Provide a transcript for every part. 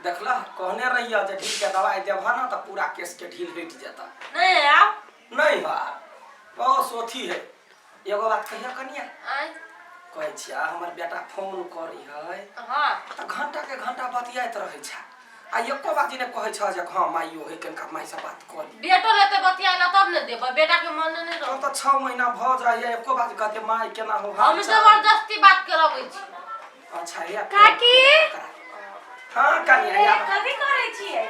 देखला कहने रहिए जे ढील के दवाई देबह ना तऽ पूरा केस के ढील हटि जेता। नहीं आब। नहीं बा, बस ओथी है। एगो बात कहिया कनिया? आँय। कहै छियै हमर बेटा फोन करै है। हाँ। तऽ घंटा के घंटा बतियाइत रहै छै आ एको बाजी ने कहै छ जे हाँ माइयो है, कनिका माइ से बात कऽ ली। बेटो लेते बतियाए ला तब ने देबै, बेटा के मन नहीं तब रहै। तऽ 6 महीना भऽ जाइए, एको बाजी कहते माइ केना हो हाल हम चाल? जबरदस्ती बात करबै छी। अच्छा, या काकी? हाँ कनिया, या। कथी करै छियै?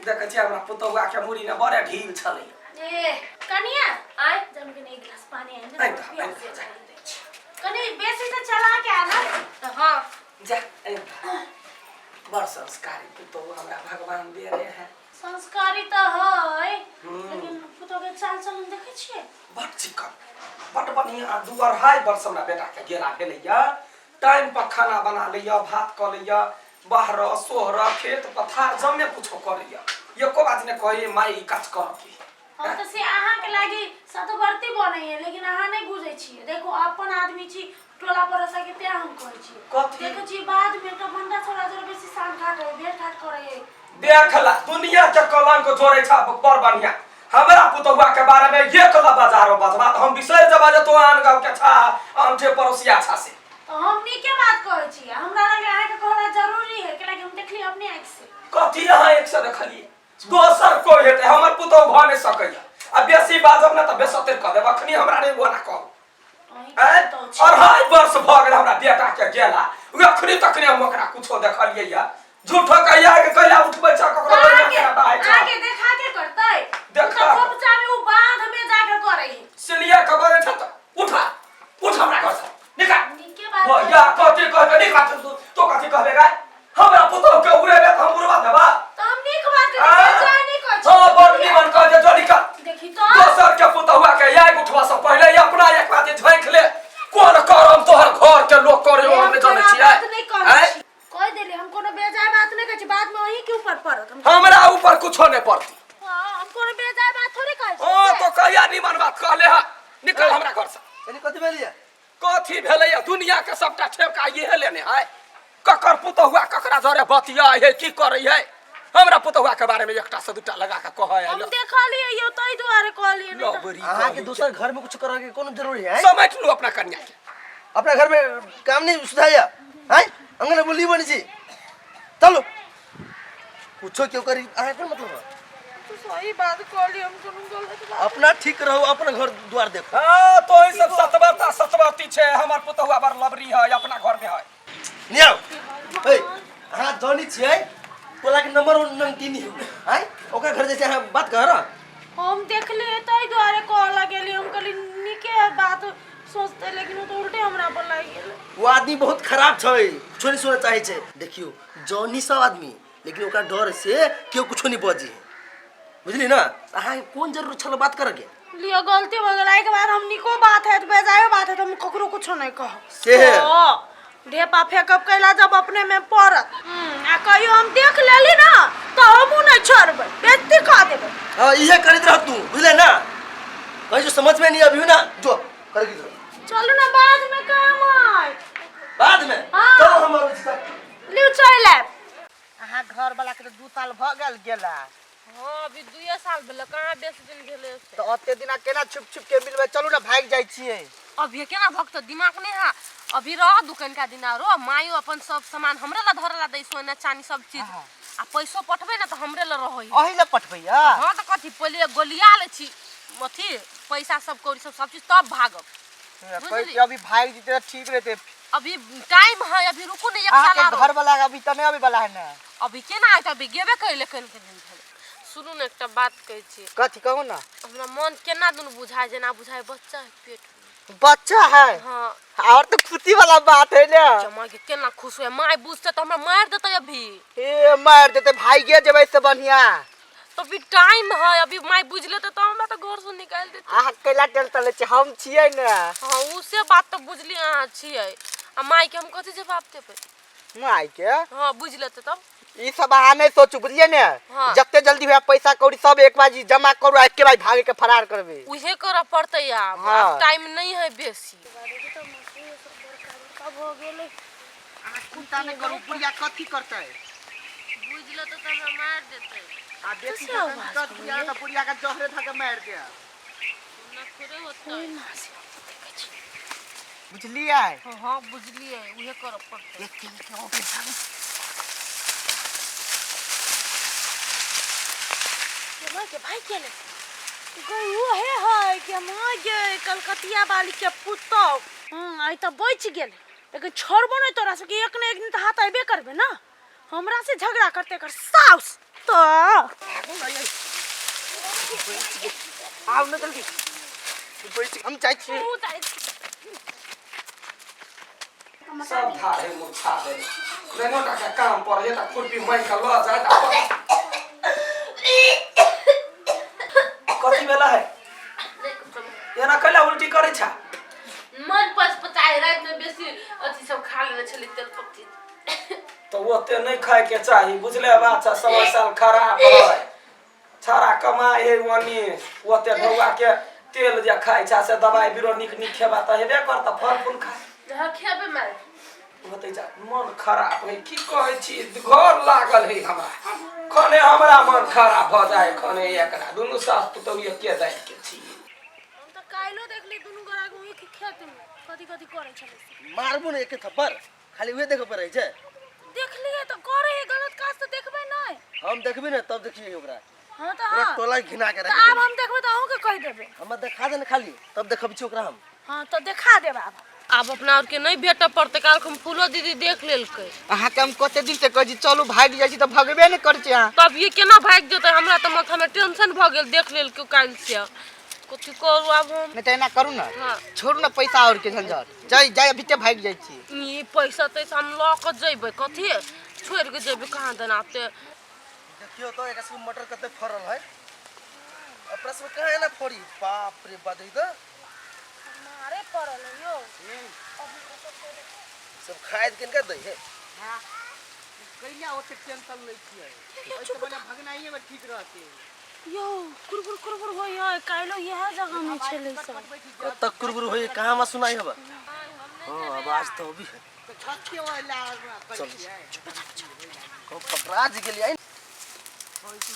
देखै छियै हमरा पुतौआ के मुड़ी ने बड़े ढील छलै। ए कनिया, आँय। जम के एक गिलास पानी आनि आनि दह, आनि दह, जा। कनी बेसी से चला के आना। हाँ। जा, आनि दह। बड़ संस्कारी पुतौह हमरा भगवान देने है। संस्कारी तऽ है, लेकिन पुतौह के चाल चलन देखै छियै? बड़ चिकन, बड़ बढ़िया। 2-2.5 वर्ष हमरा बेटा के गेला भेलैया, टाइम पर खाना बना लैया, भात कऽ लैया, बाहर सोहर खेत पथार जमे कुछो करैया, एको बात ने कहै माइ ई काज कर के। हम तऽ से अहाँके लागी सतवर्ती बनैया, लेकिन अहाँ नहि बुझै छियै। देखो अपन आदमी छी, टोला पड़ोसा के, तें हम कहै छी। कथी? देखै छियै बाद में एकटा बंदा छोड़ा जरे बेसी शान घाट है, भेंट घाट करै है। देखला दुनिया के कलंक जोड़े छा बड़ बढ़िया। हमरा पुतौआ के बारे में एक ला बाजारो बजबा तऽ हम बिसरि जेबा जे तो आन गाँव के छा, आनठे पड़ोसिया छा से। तऽ हम नीके बात कहै छी, हमरा लगे अहाँके कहना जरूरी है, कैलाकि हम देखली अपने आँखि से। कथी अहाँ एक से देखलियै? दोसर कोइ हेतै, हमर पुतौह भऽ नहि सकैया। आ बेसी बाजब ने तऽ बेसते कऽ देब अखनी, हमरा नहि ओना कहू। अहीं के आँय? पुतौह छी। 2.5 वर्ष भऽ गेल हमरा बेटा के गेला, ओ अखनी तखनी हम ओकरा कुछो देखलियै या? झूठो कहिया के कहिया उठबै छ ककरो तऽ लड़का अहाँके केना बहाय छ? अहाँके देखा के करतै? देखा। ओ तऽ खोपचा में ओ बांध में जाके करै है। सिलिया के बजै छ तऽ उठा, उठ हमरा घर से निकाल। नीके बात। भैया कथी कहबे? निकाल। तू कथी कहबे गाय? हमरा पुतोह के उड़ेबे तऽ हम उड़बा देबा? तऽ हम नीक बात कहै छी, आँय? बेजाय नहि कहै छी। हाँ, बड़ निमन कह दे, जो निकाल। देखी तऽ। दोसर के पुतहुआ के याग उठवा से पहले ही अपना एक बात झांक ले, कोन करम तोहर घर के लोग करे हम हम नहि जानै खराब छियै। बात नहि कहै आँय? छी। कहि देली हम कोनो बेजाय बात नहि कहै छी, बाद में अहीं के ऊपर पड़त। हम हमरा ऊपर कुछो नहि पड़ती। हाँ, हम कोनो बेजाय बात थोड़े कहै छी। ओ तो कहिया निमन बात कहले हा? निकल हमरा घर से। कनी कथी भेलियै? कथी भेलैया? दुनिया के सबटा ठेका इहे लेने है। ककर पुतहुआ ककरा जरे बतिया है, की करै है? हमरा पुतहुआ के बारे में एकटा से दूटा लगा के कहै हम देखलियै यौ, ताहि दुआरे कहलियै, नहि तऽ लबरी। अहाँके दोसर घर में कुछ करऽ के कोनो जरूरी है? समेट लू अपना कन्या के। अपना घर में काम नहीं सुधाया हैं? अंगने बोली बनी छी, चलो कुछो क्यों करी, अहाँ कोन मतलब है? तू सही बात कहली, हम कोनो गलत बात। अपना ठीक रहो, अपना घर द्वार देखो। हाँ तो ई सब सतबरता सतबरती छै। हमर पुतहुआ बड़ लबरी है, अपना घर में है। नहीं आओ ए, अहाँ जानी छियै टोला के नंबर वन नमकीनी हो हैं, ओकरा घर जैसे अहाँ बात कर। हम देखलियै ताहि दुआरे कहऽ लगेली। हम कहली नीके बात सोचते, लेकिन ओ तऽ उल्टे हमरा पर लागि गेलै। वो आदमी बहुत खराब छै, कुछो नहीं सुनऽ चाहै छै। देखियौ जौनी सब आदमी, लेकिन ओकरा डर से केओ कुछो नहीं बजी है, बुझली ना? अहाँके कोन जरूरत छल बात करऽ के? लिअ, गलती भऽ गेल। एहिके बाद हम नीको बात हैत बेजायो बात हैत, हम ककरो कुछो नहि कहब। से हँ, ढेपा फेकब कैला जब अपने में पड़त। आ कहियो हम देख लेली ना तऽ हमहूँ नहि छोड़बै, बेइज्जती कऽ देबै। हाँ, इहे करैत रह तू, बुझले ना? कहीं जो समझ में नहीं अभी ना जो कर की। चलू ना, बाद में काम है। बाद में? हाँ। चलो, हम अबै छी तब। लिउ, चलि आयब। अहाँ घर वाला के तऽ 2 साल भऽ गेल गेला। हाँ, अभी 2 साल भेलै, कहाँ बेसी दिन भेलै से। तऽ ओते दिना केना छुप छुप के मिलबै? चलू ने, भागि जाइ छियै। अभी केना भगतै? दिमाग नहि है। अभी रह दू कनिका दिन आरो। मायो अपन सब सामान हमरे ला धरे ला दै, सोना चानी सब चीज, आ पैसो पठबै ने तऽ हमरे ला रहै। अही लए पठबैया? हाँ तऽ कथी, पहिले गोलिया लै छी अथी पैसा सब कौड़ी सब सब चीज, तब भागब। कहै छी अभी भागि जेतै तऽ ठीक रहतै। अभी टाइम है, अभी रुकू ने एक साल अहाँके आरो। घर वाला अभी तऽ नहि अबै वाला है ने? अभी केना आयत, अभी गेबे कैले कनिके दिन भेलै। सुनू ने, एकटा बात कहै छी। कथी कहू ने। हमरा मन केना दुनू बुझाय, जेना बुझाय बच्चा है पेट में। बच्चा है? हाँ। और तो खुशी वाला बात है ने। जमा के केना खुश हुए, माय बुझते तऽ हमरा मारि देतै अभी। ए मारि देतै, भागिए जेबै से बढ़िया। तो अभी टाइम है, अभी माय बुझ लेतै तऽ हमरा तऽ घर से निकालि देतै। अहाँ कैला टेंशन लै छी, हम छियै ने। हाँ, उ से बात तऽ बुझली अहाँ छियै, आ माय के हम कथी जवाब देबै? माय के? हाँ, बुझ लेतै तब। ई सब अहाँ नहीं सोचू, बुझलियै ने? हाँ। जते जल्दी हुए पैसा कौड़ी सब एक बार जमा करू आ एके बार भागे के फरार करबै। उहे करऽ पड़तै आब। हाँ। आब टाइम नहीं है बेसी। चिंता नहीं करू, बुढ़िया कथी करतै? बुझ लेतै तऽ हमरा मारि देतै। आ बेटी के दस बुढ़िया के बुढ़िया के जहरे धके मारि दे। ना थोड़े होतै। बुझलियै? हँ, बुझलियै, उहे करऽ पड़तै। एक एक के ओके भागू। के माय के भाई के ले गई वो हे है के माय गे कलकतिया वाली के पुतौ। आई तऽ बचि गेल, लेकिन छोड़बो नहीं तोरा सबके, एक ने एक दिन तऽ हाथ अयबे करबे ना। हमरा से झगड़ा करते कर साउस तो आउ न जल्दी, हम जाइ छी। सब धारे मुरझा देने नैनो के काम पर ये खुरपी मांगि के लऽ जाय तऽ कथी भेला है? एना कैला उल्टी करै छा? मन पच पचाए, राति में बेसी अथी सब खा लेने छली तेल पत्ती। तऽ ओते नहि खाय के चाही, बुझले बात छै? समय साल खराब है, छाड़ा कमाए है ओनी ओते ढौआ के तेल जे खाइ छै से दवाई बीरो नीक नीक खेबा तऽ हेबे करत, फल फूल खाय। हाँ, खेबै मारे। होतै जा, मन खराब है, की कहै छी, घर लागल है हमरा, खने हमरा मन खराब भऽ जाय खने एकरा दुनू सास पुतहु एके जाति के छी। हम तऽ काल्हिो देखली दुनू गोरा के ओहि खेत में कथी कथी करै छलै से। मारबू ने एके थप्पड़, खाली उहे देखे पड़ै छै। देखलियै तऽ करै है गलत काज तऽ देखबै नहि। हम देखबी ने तब देखिए ओकरा। हाँ तऽ पूरा हाँ। टोला घिना के तऽ रख आब देबै। हम देखबै तऽ अहूँके कहि देबै। हमरा देखा दे ने खाली, तब देखबै छी ओकरा हम। हाँ तऽ देखा देब आब। आब अपना आरके नहि भेटऽ पड़तै, काल्हि हम फूलो दीदी देख लेलकै। अहाँके हम कते दिन से कहै छी चलू भागि जाइ छी तऽ भगबे नहि करै छी अहाँ। तब ये केना भागि जेतै? हमरा तऽ माथामे टेंशन भऽ गेल, देख लेलकै काल्हि से। कथी करू आब हम? नहि तऽ एना करू ने। हाँ। छोड़ू ने पैसा और के झंझट, जाइ जाइ अभी भागि जाइ छी। ई पैसा तैसा हम लऽ कऽ जेबै, कथी छोड़ि कऽ जेबै कहाँ दना ते। देखियो तो एकरा सबके मटर कते फड़ल है, अपना सब कहाँ एना फड़ी, बाप रे बाप, देखी तो मारे पड़ल है यौ। सब खाइ किनका दै है। कैला ओते टेंशन लै छियै? ओहिसँ बढ़िआँ भगनाइए मे ठीक रहतै। यौ कुरकुर कुरकुर होइ है, काल्हिो इएह जगह में छलै सब। कतक कुरकुर होई कहाँ में सुनाई हबा? हाँ, आवाज तो अभी है। तऽ कते ओहिला चल को पकड़ा जी गेलियै।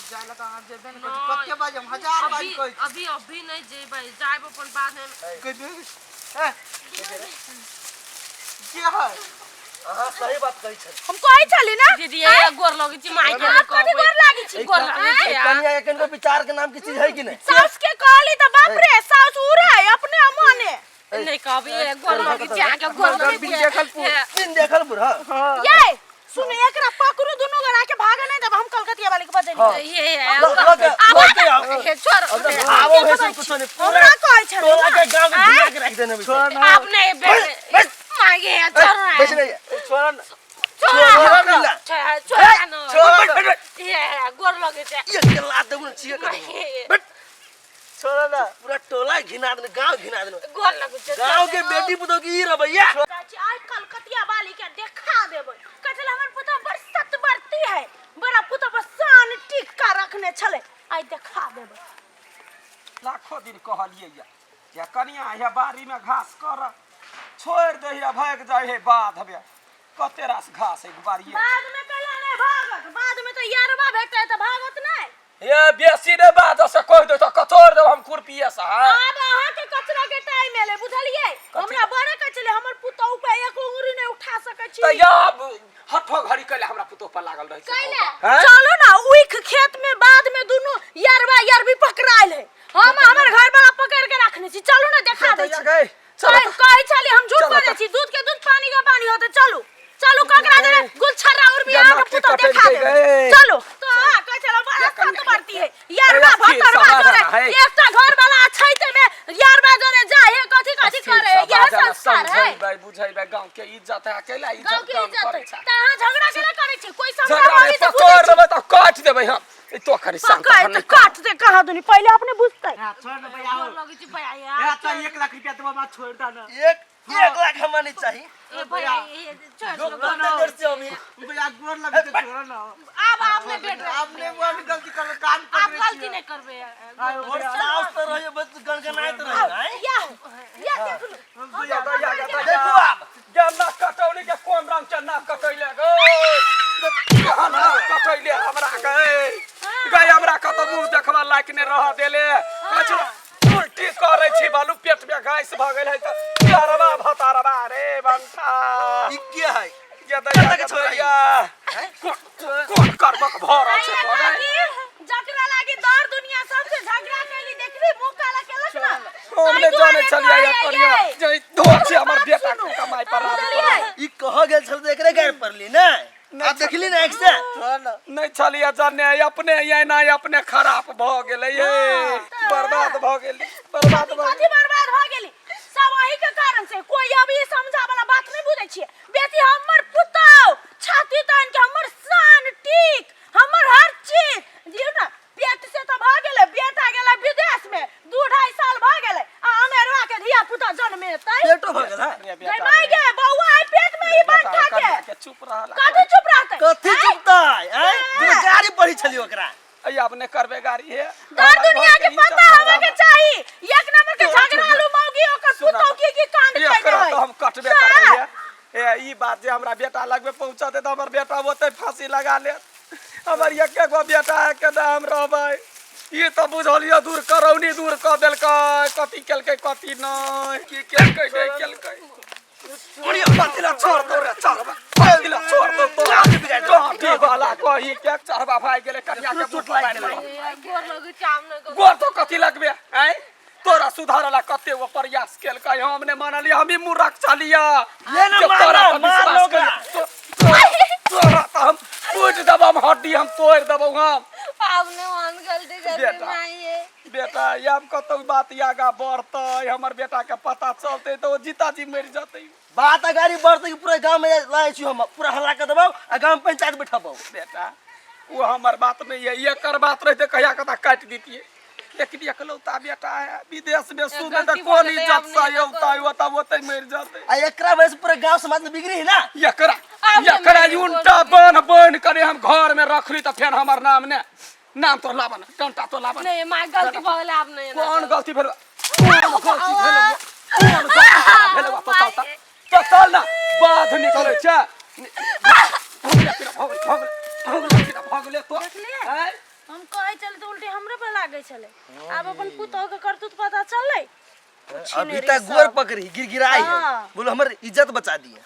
जाइ लए तऽ अहाँ जेबे ने करै छी। कते बाज हम हजार बार अभी कहै छी। अभी अभी नहि जेबै, जायब अपन बादमे। हे, के है? अहाँ सही बात कहै छै। हम कहै छली ना। दीदी, ये गोर लगै छी माय के। आप कथी गोर लागै छी? गोर लागै छी। कनिया के कनिको विचार के नाम की चीज है कि नहीं? साउस के कहली तऽ बाप रे साउस उड़े है अपने मने। नहि कहबै, ये गोर लगै छी अहाँके, गोर लगै छी। देखलपुर। दिन देखल बुढ़। हाँ। ये सुन, एकरा पकड़ू दुनू गोरा के, भागे नहीं देब, हम कलकतिया वाली के बजेली। हाँ। ये ल के ल के आओ। हे, छोड़। अब आबो है सब कुछ नहीं, पूरा हमरा कहै छली टोला ना। के गांव के घिना के रख देने। आप नहीं बेटे मांगे है, छोड़ ना। बेच नहीं छोड़ न। छोड़ छोड़ ना। छोड़, छोड़ ना। छोड़, बैठ, बैठ। ये गोर लगै छै। ये के लात देबू ने छिए कर मांगे। छोड़ न। पूरा टोला घिना देने, गांव घिना देने। गोर लगै छै। गांव के बेटी पुतोह की ई रवैया। चाची आज कलकतिया वाली के देखा देबै। कहै छलै हमर पुतोह बड़ सतबरती है, बड़ा पुतोह पर शान टिक्का रखने छलै, आइ देखा देबै। लाखों दिन कहलियै या जे कनिया हे बाड़ी में घास कर, छोड़ि दै हे, भागि जाइ हे बाध में, कते रास घास है बाड़िए। बाद में कहला नहि भागत, बाद में तऽ यारबा भेटतै तऽ भागत नहि। ये बेसी नहि बाज से कहि दे तऽ कचोर देब हम खुरपिए से। हाँ। आब अहाँके कचरा के टाइम एलै, बुझलियै? हमरा बड़े कहै छलै हमर पुतोहु पे एक उंगरी नहि उठा सकै छी। तऽ या हठो घड़ी कैले हमरा पुतोह पर लागल रहै छै। कैले? हैं? चलू ना उख खेत में बाद में दुनू यारबा यारबी पकड़ायल है, हम हमर घर वाला पकड़ के रखने छी, चलू ना देखा दै छी। गए चलो। कहै छली हम झूठ चलो बोलै तऽ। छी, दूध के दूध पानी के पानी होते। चलू चलू, ककरा जरे गुलछर्रा उड़बी या अहाँके नाक पुतोह कटै देखा छै देबै। गए। चलू तो हाँ कहै छलै बड़ा या कन्या- सत बढ़ती है यारबा अरे स्थिर भतरबा सभा जोरे है। एकटा घर वाला अछैते में यारबा जोरे जाए है, कथी कथी करे है, यह संस्कार है? समझैबै बुझैबै, गाँव के इज्जत है, अकेला गाँव इज्जत के दान इज्जत करै है छै। तऽ अहाँ झगड़ा केना करै छी? कोई झगड़ा समझाबै नहि तऽ पकड़ बुझै छी। देबै तऽ काटि देबै हम, ई तो कनि शांत पकड़ भऽ तऽ नहि काट दे कहाँ दुनी, पहिले अपने बुझतै। छोड़ न भैया। गोर लगै छी भैया। ए, तऽ 1 लाख रुपया देबो, हमरा छोड़ दे न। 1 लाख हमरा नहीं चाहिए। ए भैया, ये छोड़। लोग कते देर से हम भैया, गोर लगै छै, छोड़ न। आब आप नहीं बेटे, आब नहि वो गलती करबै, कान आप पकड़ै गलती छियै। नहीं करबे। और सास तो रहिए, बस गनगनाइत रहिए नहीं। या या देख लू। या दा, या दा, देखू या। आब। गे नाक कटौनी के कोन रंग के नाक कटैले गो? केहन नाक कटैले हमरा? लायक नहि रह देले। कहै छौ, उल्टी करै छी बालू, पेट में गैस भऽ गेल है तऽ चरबा भतारबा रे बंटा। ई के है? ये दैया कतऽ के छोरा ई? दैया कोन कोन कर्मक भऽ रहल छै तोरा? जकरा लागी दर दुनिया सबसे झगड़ा कैली, देखली मुंह काला केलक ना। हम नहि जानै छलियै ये कनिया जे ई धोख छै हमर बेटा के कमाइ पर राज बुझलियै? ई कह गेल छल तऽ एकरे गारि पड़ली ने। आब देखली ने एक से नहि छलियै जने, अपने एना अपने खराब भऽ गेलै ये, बर्बाद भऽ गेली, बर्बाद भऽ कथी बर्बाद भऽ गेली? सब अही के कारण से। कोई अभी समझा वाला बात नहीं बुझै छियै। बेटी हमर, पुतौ छाती तान के हमर शान टीक, हमर हर चीज दियौ ना। पेट से तऽ भऽ गेलै, बेटा गेलै विदेश में, 2-2.5 साल भऽ गेलै आ अनेरवा के धिया पुता जन्मेतै। पेटो भऽ गेल है? गेलै। गै माय गे, बौआ है पेट में ई बंठा के। के चुप रहल। कथी चुप रहतै? कथी आँय? चुपतै? आँय, दुनू गाड़ी पढ़ी छली ओकरा। अइ आब नहि करबै गाड़ी हे। दर दुनिया के पता होवे के चाही, एक नंबर के झगड़ालू मौगी, ओकर पुतौ की की कांड एकरा केने है। तऽ हम कटबे करबै हे। ए ई बात जे हमरा बेटा लगमे पहुँचतै तऽ हमर बेटा ओतै फांसी लगा लेत। हमर एक गो बेटा है, केना हम रहबै? ई तऽ बुझलियै दूर करौनी दूर कऽ देलकै। कथी केलकै कथी नहि, की केलकै नहि केलकै। कथी ला छोड़ दो रे चढ़बा, कथी ला छोड़ दो तोरा काटी वाला कही के चढ़बा भाग गेलै कनिया के चोट लागि गेलै। गोर लगै छै, आब नहि गोर तो कथी लगबे? आँय, तोरा सुधारला कते वो प्रयास केलकै, हम नहि मानलियै, हम ही मूर्ख छलियै। ले ने जे तोरा मार, पर मार विश्वास ओकरा। करियै। तोरा तऽ हम टूटि देबौ, हम हड्डी हम तोड़ि देबौ हम। आब नहि मान गलती करबै। बेटा। माइये। बेटा, आब कतौ बात आगा बढ़तै, हमर बेटा के पता चलतै तऽ ओ जीता जी मरि जेतै। बात अगाड़ी बढ़तै कि पूरा गाँव में लाए छी हम, पूरा हल्ला कर देबौ आ गाँव में पंचायत बैठबौ। बेटा, ओ हमर बात नहीं है, एकर बात रहते कहिया कता काटि दितियै, लेकिन एकलौता बेटा है, विदेश में सुने तऽ गलती भऽ कोन गेलै, इज्जत आब से नहि औतै? ओतऽ ओतै मरि जेतै। आ एकरा वजह से पूरा गाँव समाज में बिगड़ी है ना। एकरा आब नहि एकरा मारि, उल्टा बान्ह बान्ह करे हम घर में रखली तऽ फेर हमर नाम ने नाम तो लाबन डंटा तो लाबन। नहीं माय, गलती भऽ गेलै, आब नहि एना कोन करब। गलती भेल? कोन गलती भेल? कोन गलती भेल? तो चल तो चल ना, बाध निकलै छै। भऽ गेलै, भऽ गेलै, भऽ गेलै, भऽ गेलै, भऽ गेलै तो। देखलियै? आँय? हम कहै छलै तऽ उल्टी हमरे पर लागै छलै। आब अपन पुतहु के करतूत पता चललै। अभी तक गोर पकड़ी गिड़गिड़ाई है। हाँ। बोलो हमर इज्जत बचा दिए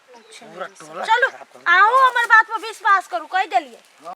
पूरा टोला। चलू, खराब कर दिया। अहूँ हमर बात पर विश्वास करू, कहि देलियै।